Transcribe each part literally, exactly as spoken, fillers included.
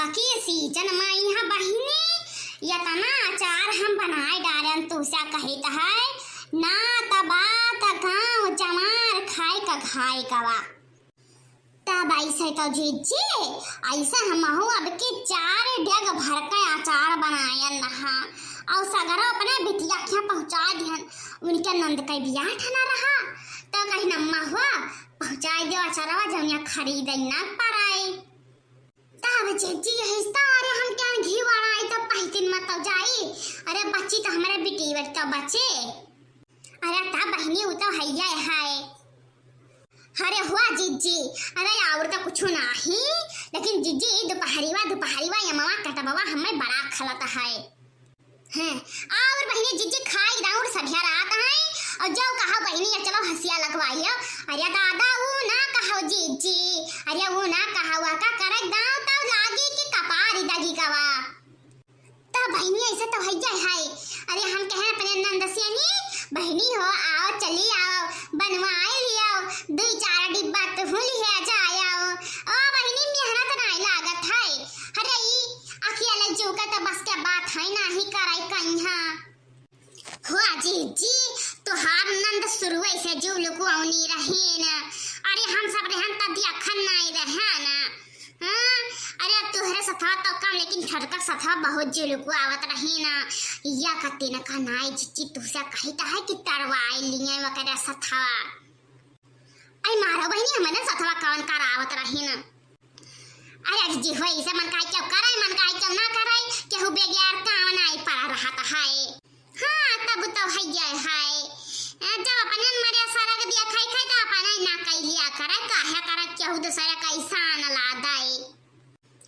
के सीजन मा इहाँ बहिनी, यतना अचार हम बनाए डारेन, तुहसे कहित है, ना त बात गाँव जवार खाए का घाय गवा। तब ऐसे तो जीजी, ऐसे हमहू अब की चार डेग भर के अचार बनाएन रहा, और सगरो अपने बिटिया के यहाँ पहुँचा दिहन। उनके नंद के बियाह ठना रहा, तो कहिन अम्मा हो, पहुँचाए देउ अचारवा, जौनिया खरीदे ना पड़े। तब जीजी यही तो, अरे हम क्या घी वाला आई तो पहितिन मत जाई। अरे बच्ची तो हमारे बिटिया तो बचे। अरे तब बहिनी उ तो हइया है। अरे हुआ जीजी, अरे और तो कुछ नाही, लेकिन जीजी दुपहरीवा, दुपहरीवा ये मामा कटबवा हमें बड़ा खलत है। हैं, और बहिनी जीजी खाई राउर सभ्या रात है, और जो कहा बहिनी ये चलो हंसिया लगवाइयो। अरे दादा वो ना कहो जीजी, अरे वो ना कहो, का करे दाव तो लागी कि कपारी दगी गवा। तो बहिनी ऐसे तो हइया है। अरे हम कहे अपने नंद से नी, बहिनी हो आओ, चली आओ, बनवाए लियो, दुई चार डिब्बा तुहू लिहे जायो। ओ बहिनी मेहनत नाई लागत है। अरे ई अकेले जीव का तो बस के बात है, नाही कराई कहीं। हो जीजी, तोहार नंद शुरुए से जीव लुकुआवनी रहे न। अरे हम सब रहन त दियाखन नाई रहे न। हाँ, अरे अब तोहरे सथवा तो कम, लेकिन छोटका सथवा बहुत जीव लुकुआवत रहे न। या कते न का नाई जीजी, तुहसे कहित है कि तरवाई लिए वकरे सथवा। आई मारो बहिनी, हमारे सथवा कौन करावत रहे न। अरे जीजी हो, इसे मन काहे क्यों करे, मन काहे क्यों ना करे, केहू बेगैर काम नाई पड़ा रहत है। हाँ, तब तो हइया है। ए, जब अपने मरे सरग दिया खाई खाई, तो अपने ना कई लिया करे, काहे करे केहू दूसरे का एहसान ला दे।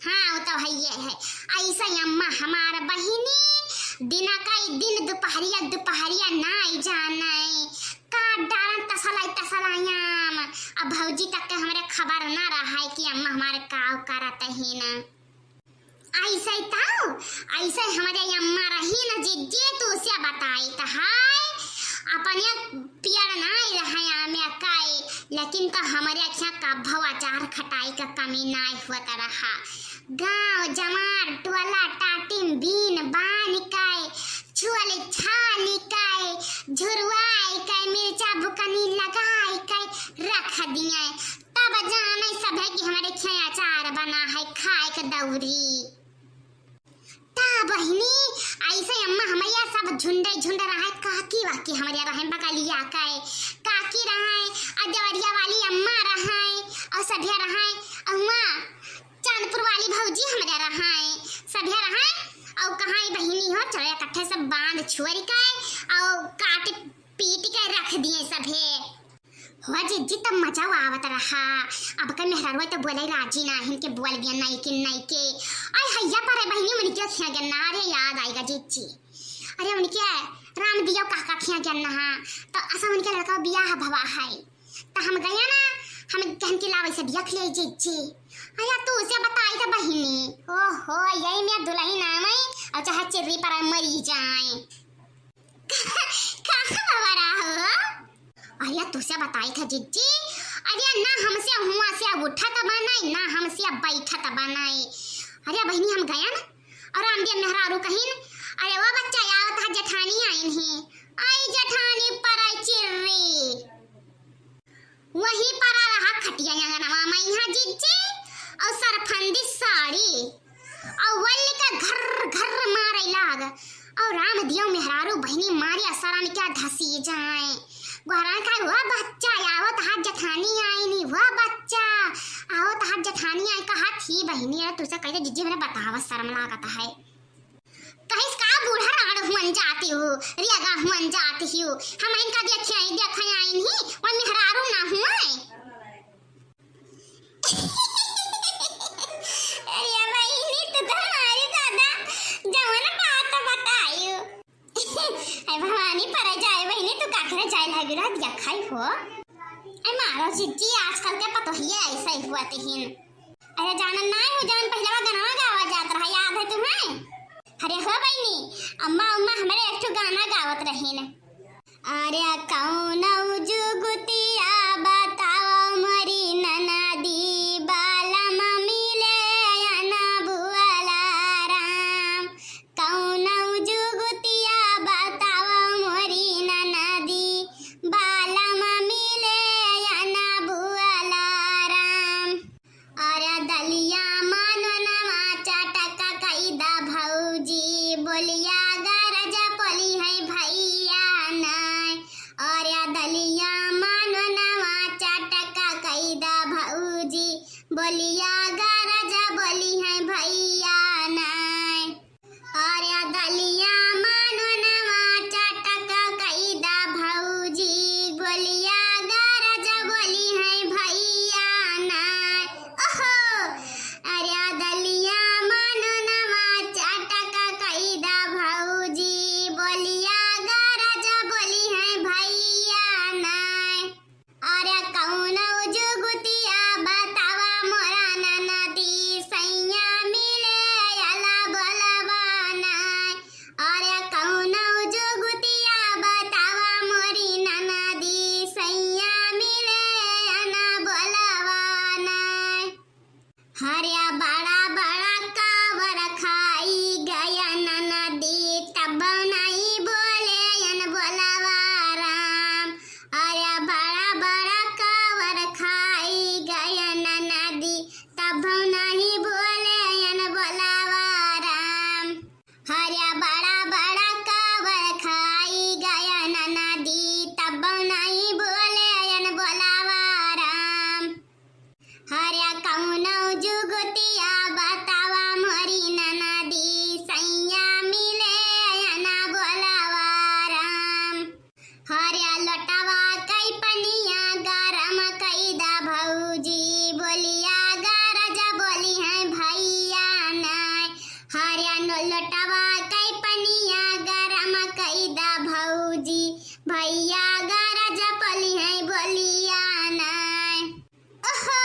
हाँ, उ तो हइये है। ऐसे अम्मा हमार बहिनी, दिना का ई दिन दुपहरिया, दुपहरिया नाई जाने। काट डालन तसलाई, तसलाई आम। अब भौजी तक के हमरे खबर ना रहा है कि अम्मा हमारे का करत है ना। ऐसे तो, ऐसे हमरे अम्मा रही न जीजी, तुसे बताई त है, अपने पेड़ नाई रहे आमे काई, लेकिन तो हमरे अखियाँ कभो अचार खटाई का कमी नाई होत रहा। गाँव जवार टोला टाटिम बीन बान काई, छुअल छाली काई, झुरवाई काई, मिर्चा बुकनी लगाई काई, रख दिए। तब जाने सभे कि हमरे खें अचार बना है, खाए के दौरी। ता बहिनी, ऐसे अम्मा हमैया सब झुंडे झुंड रहे, काकी वाकी हमरे रहे, बगलिया के काकी रहे, और देवरिया वाली अम्मा रहे, और सभे रहे, और हुआ चांदपुर वाली भौजी हमरे रहे, सभे रहे, और कहाँ ई बहिनी हो, चलो इकट्ठे सब बांध छोड़ के, और काट पीट के रख दिए सभे। हो जीजी, तब मजा आवत रहा। अब के मेहरारू तो बोले राजी ना, इनके बोल गया नहीं के, नहीं के। आई हैया पर है बहिनी, उनके खिया गया ना रे, याद आएगा जीजी। अरे उनके राम दियो काका खिया गया ना, तो असा उनके लड़का बियाह भवा है। तो हम गया ना, हम कहन के लावे से देख ले जीजी। अया तू उसे बताई था बहिनी। ओहो, यही में दुल्हन आवे, और चाहे चिर्री पर मरी जाए। कहाँ बाबा रहा हो? अरे तुसे बताई था जीजी, अरे ना हमसे हुआ से उठत बनाई, ना हमसे बैठत बनाई। अरे बहिनी हम गया ना, और रामदेव मेहरारू कहिन, अरे वो बच्चा आवत हा जेठानी आइन ही, आई जेठानी पर आई चिर्री। वही परा रहा खटिया अंगनवा मा इहाँ जीजी, और सरफंदी साड़ी, और वल्ली का घर घर मारे लाग, और राम दियो मेहरारू बहिनी मारी असरन क्या धसी जाए। गोहरान का वो बच्चा आवत हा जेठानी आईनी, वो बच्चा आवत हा जेठानी आई कहा थी बहिनी, अरे तुसे कहते जीजी मैंने बतावा शर्म लागत है। कहिस का बूढ़ा राड़ हुअन जाती हूँ, रियागा हुअन जाती हूँ। हम इनका देखे आई, देखे आई नहीं, और मेहरारू ना हुए। अरे बहिनी, तू तो हमारी दादा जवन बात बतायू। अरे भवानी पर जाए बहिनी, तू काकरे जाए लगी रात या खाई हो। अरे मारो जीजी, आजकल के पतोहिए ऐसा ही हुआ तिहिन। अरे जानन नाय हो, जवन पहिलवा गनवा गावा जात रहा, याद है तुम्हें? अरे हो बहिनी, अम्मा, अम्मा हमरे एक ठो गाना गावत रहीन। अरे कौन जुगुतिया बताओ मोरी ननदी, बालम मिले अनबुआ। बोलिया गरज बोलिहैं भइया नाय। अरे दलिया मानो नवा चटक कइदा भौजी, बोलिया गरज बोलिहैं भइया नाय। ओहो, अरे दलिया मानो नवा चटक कइदा भौजी, बोलिया गरज बोलिहैं भइया नाय। अरे कउनो जुगुतिया बतावा मोरा ननदी, सैया मिले आला बोलावा नाय। अरे कउनो जुगुतिया बतावा मोरी ननदी, सैया मिले आना बोलावा नाय। हरिया बड़ा बड़ा कावर खाई गया ननदी, तब नाहीं बोले अन बोलावा राम। हरिया बड़ा बड़ा कावर खाई गया ननदी, तब नाहीं बोले अन बोलावा राम। हरिया बड़ा बड़ा कावर खाई गया ननदी, तब नाहीं बोले अन बोलावा राम। हरिया कउनो जुगुतिया बतावा मोरी ननदी, सैया मिले आना बोलावा राम। हरिया लोटवा कइ पनिया गरम कइदा भौजी, बोलिया गरज बोलिहैं भइया नाय। हरिया नो लोटवा कइ पनिया गरम कइदा भौजी, भइया गरज बोलिहैं बोलिया नाय। ओहो,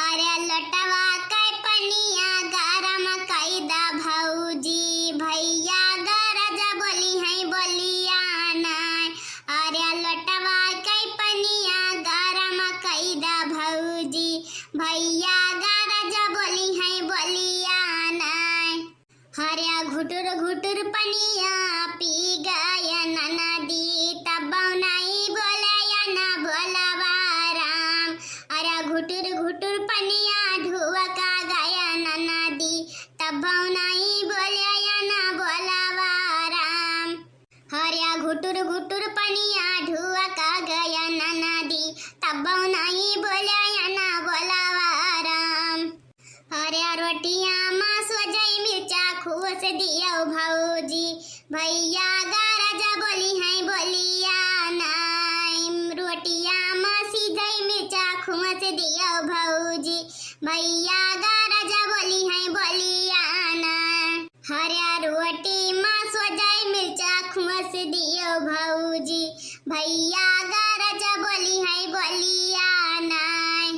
अरे लोटवा कइ पनिया गरम कइदा भौजी, भइया गरज बोलिहैं बोलिया नाय। अरे लोटवा कइ पनिया गरम कइदा भौजी, भइया गरज बोलिहैं बोलिया नाय। हरिया घुटुर घुटुर पनिया पी गया ननदी, तब नाहीं बोले अन बोलावा राम। अरे घुटुर घुटुर पनिया ढुवका गया ननदी, तब नाहीं बोले अन बोलावा राम। हरिया घुटुर घुटुर पनिया ढुवका गया ननदी, तब नाहीं बोले अन बोलावा राम। हरिया रोटिया मा सोजई मिर्चा खोस दियो भौजी, भइया गरज बोलिहैं बोलिया नाय। रोटिया मा सिझई मिर्चा खोस दियो भौजी, भइया गरज बोलिहैं बोलिया नाय। हरिया रोटी मा सोजई मिर्चा खोस दियो भौजी, भइया गरज बोलिहैं बोलिया नाय।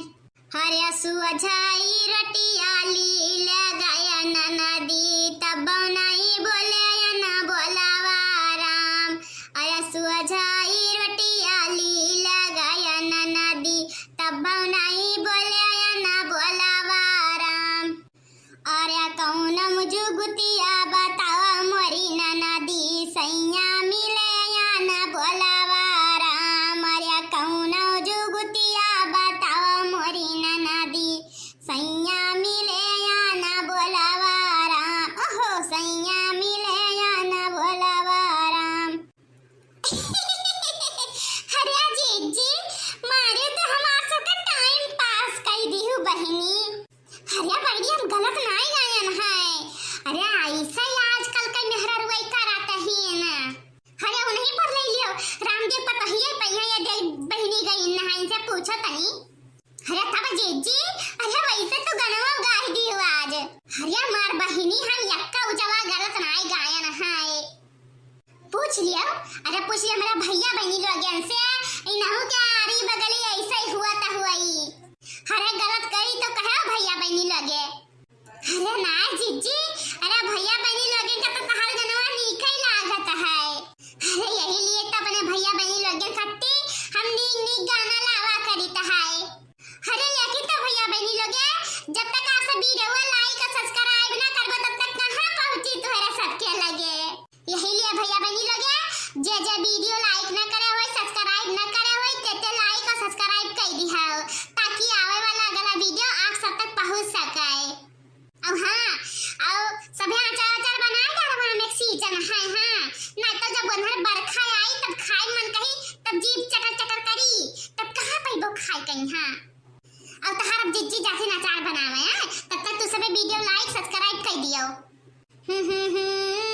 हरिया सोझई रोटिया लील गया ननदी, तब नाहीं बोले अन बोलावा राम। अरे सोझई रोटिया लील गया ननदी, तब नाहीं बोले अन बोलावा राम। अरे कउनो जुगुतिया बतावा मोरी ननदी, सैया मिले अन बोलावा राम। अरे कउनो जुगुतिया बतावा मोरी ननदी, सैया मिले अन बोलावा राम। ओहो, सैया मिले अन बोलावा राम। अरे जीजी, मारे तो हमार सबके time pass कइ दिहु बहिनी। अरे बहिनी, हम गलत नाहीं गायन है। अरे ऐसे ही आजकल के मेहररुआ करत ही ना। अरे उन्हीं पर ले लियो, रामदेव पतोहिए पइहैं, ये दे बहिनी गइन है, इनसे पूछो तनी। अरे तब जीजी, अरे वैसे तो गनवा गाय दियो आज। अरे हमार बहिनी, हम यक्का उजवा गलत नाहीं गायन है। पूछ लियो, अरे पूछ लियो मेरा भइया बहिनी लोगन से, इनहू के आरी बगली ऐसे ही हुआ त हुआ ही। अरे गलत करी तो कहे भइया बहिनी लोगे। अरे ना जीजी, अरे भइया बहिनी लोगन का तो तहार गनवा नीक ही लागत है। अरे यही लिए तो अपने भइया बहिनी लोगन खातिर हम नीक नीक गाना लावा करीत है। अरे लेकिन तो भइया बहिनी लोगे, जब तक आप सब video like और subscribe ना करबो तब तक कहाँ पहुँची तोहरा सबके लगे। यही लिए भइया बहिनी लोगे, जे जे video like ना करे होई, subscribe ना करे होई, ते ते like और subscribe कइ दिहाओ, ताकि आवे वाला अगला video आप सब तक पहुँच सके। और हाँ, और सभे अचार अचार बनाए जा रहा में season है, हाँ, नहीं तो जब उन्हें बरखा आई तब खाए मन कही, तब जीभ चटर चटर करी, तब कहाँ पैबो खाए कहीं, हाँ। अब तहार अब जीजी चाची अचार बनावे हैं। तब तक तू सभी video like subscribe कर दियो। हम्म, हम्म, हम्म।